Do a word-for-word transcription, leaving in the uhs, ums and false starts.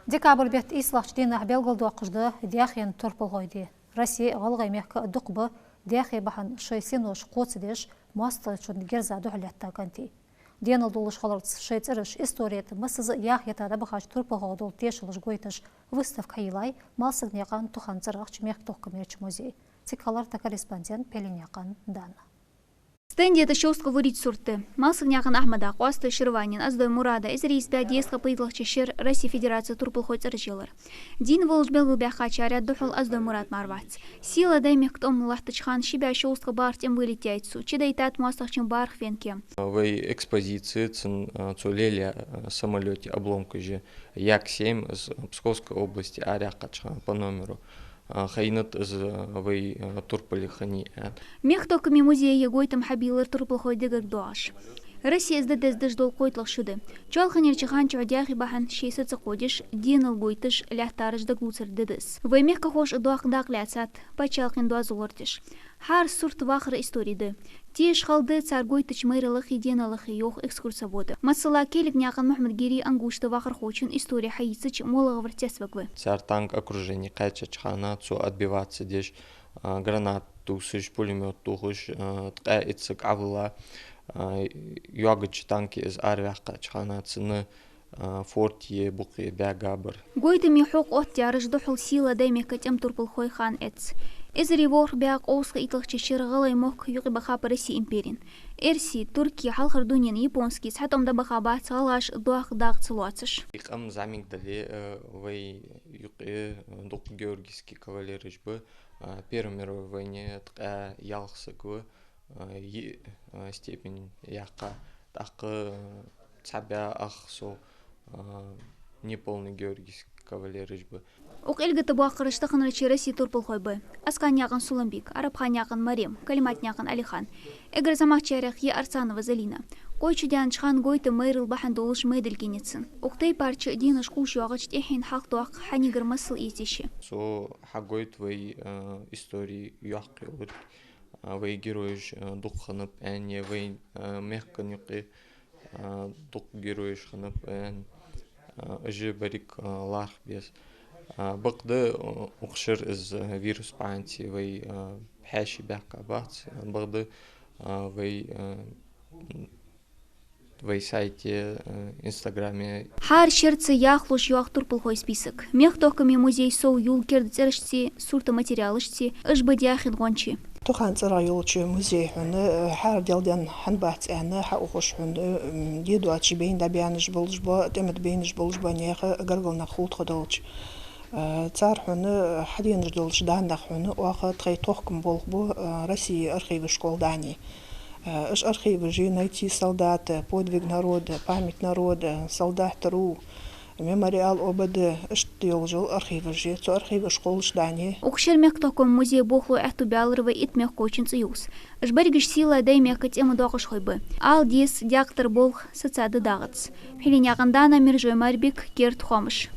Декабрь бетта ийслагӀча дийнахьа белгалдоаккхаш да Даьхен турпалхой ди. Россе а, ГӀалгӀай мехка а дукха ба Даьхе бахьан шоай синош кхоачадеш, моастагӀчун герза духьал лаьтта кӀантий. Денал долаш хиларца, шоай цӀераш истори тӀа массаза а яхъята дӀабахача турпалхой дола тешалаш гойташ выставка хьайийллай Малсагнаькъан Тухан цӀерагӀча мехкатохкамерча музее. Цига хилар тха корреспондент Пхьиленаькъан Дана. Стенде тӀа шовзткъа вурийтта сурт да. Малсагнаькъан Ахьмада, Къоастой Ширванин, Оздой Мурада, эзар ийс бӀаь дезткъа пайдалагӀча шера Россе Федераце турпалхой цӀераш ялар. Дийна волаш белгалбаьхачарех духьал Оздой Мурад мара вац. Сийлахь Даьймехка тӀом латтача хана ши бӀаь шовзткъа бархӀ тӀем вылет яьй цо. Чудайтад моастагӀчун бархӀ фенке. Вай экспозице цун, а, цо лелаяь, а, самолёта обломкаш я, Як семь, из Псковской области араяьккхача хана по номеру, а, хайнад из, а, вай, а, турпалий хиннай аьнна. Мехкатохкама музее гойтам хьабийллар турпалхой дегарга доагӀаш. Россе из де деза деш дола кхойтталагӀа шу да. Чоалханерча хана чухь Даьхе бахьан ший са ца кходеш, денал гойташ лаьттараш дагалоацар де да из. Вай мехкахоша доккха дакъа лаьцад, паччахьалкхен доазол лорадеш. ХӀара сурта вахара истори да. Теша хала да цар гойтача майралах а, деналах а, йоах экскурсовода. Масала, Келигнаькъан Мухьмад-Гири Ангушта вахархочун истори хьайийцача моллагӀвар цецваргва. Цар танк окружени кхаьчача хана цо отбиваться деш, а, гранат тувсаш, пулемёт тохаш, а, ткъаь итт саг Ӏовилла, а, йоагача танке из араваьккхача хана цунна, а, форте, букъе баьгабар. Гойтама хьокха оттадаьраш духьал Сийлахь Даьймехка тӀем турпалхой хана эц. Эзар ворхӀ бӀаь кховзткъеи итталагӀча шера ГӀалгӀай мохк юкъебаха Россе имперена. Эрсий, туркий, хьалхара дунен, японский цхьа тӀом дӀабаха бац гӀалгӀаша доккха дакъа ца лоацаш. И къам зӀамига дале, а, вай юкъе, а, дукха георгиевски кавалераш ба, а, Первой мировой войне ткъаь ялх саг ва, а, йиъ, а, степень яьккха, тӀаккха, а, цхьа бӀаь ах со, а, неполный георгиевски кавалераш ба. Укх Ӏилга тӀа боаккхараш таханарча Россе турпалхой ба: Аскханаькъан Суламбик, Арабханаькъан Марем, Калиматнаькъан Ӏалихан. Эггара зӀамагӀчарех я Арсанова Залина. Кхоачашдаьннача хана гойтама майрал бахьан долаш майдилг еннай цун. Укх тайпарча деношка кхувш йоагӀача тӀехьенна хьалхадоаккх хьанигара масал эца йиш я. Цо хьагойт вай, а, истори йоккха йолга, а, вай геройш, а, дукха хиннаб аьнна, вай, а, мехка юкъе, а, дукха геройш хиннаб аьнна, а, уж берригаш, а, лархӀа беза. А, бакъда, а, укх шера из, а, вирус бахьанца вай, а, хьаьший баьхкабац, а, бакъда, а, вай, а, вай сайте, а, инстаграме. ХӀара шерца яхлуш йоагӀа турпалхой список. Мехкатохкама музей сов йола керда цӀерашцеи сурта материалашцеи уж ба Даьхен гӀончий. Тухан цӀерагӀа йолча музее хьона, э, хӀара делденна хӀана бац аьнна, хьаухаш хьона, э, м, дедоацаш байна, дӀабаьннаш болаш ба, тӀема тӀа байнаш болаш ба наьха, гаргара нах хул тхо долча. Э, цар хьона, э, хьаденаш долча даннех хьона, оаха тхоай тохкама болх бу, э, Россе архивашка гӀолла дӀаяьннай. Э, уж архиваши «Найти солдата», «Подвиг народа», «Память народа», «Солдат ру», «Мемориал ОБД», иштта йолаш йола архиваши, цу архивашка гӀолла дӀаяьннай. Укх шера мехкатохкама музее болхло аьттув баьлар вай итт мехкахочун цӀи ювца. Уж берригаш Сийлахь Даьймехка тӀема доакъашхой ба. Ала деза, даькъ тара болх сацадаь дагӀац. Пхьиленаькъан Дана, Мержой Марбик, «Керда хоамаш».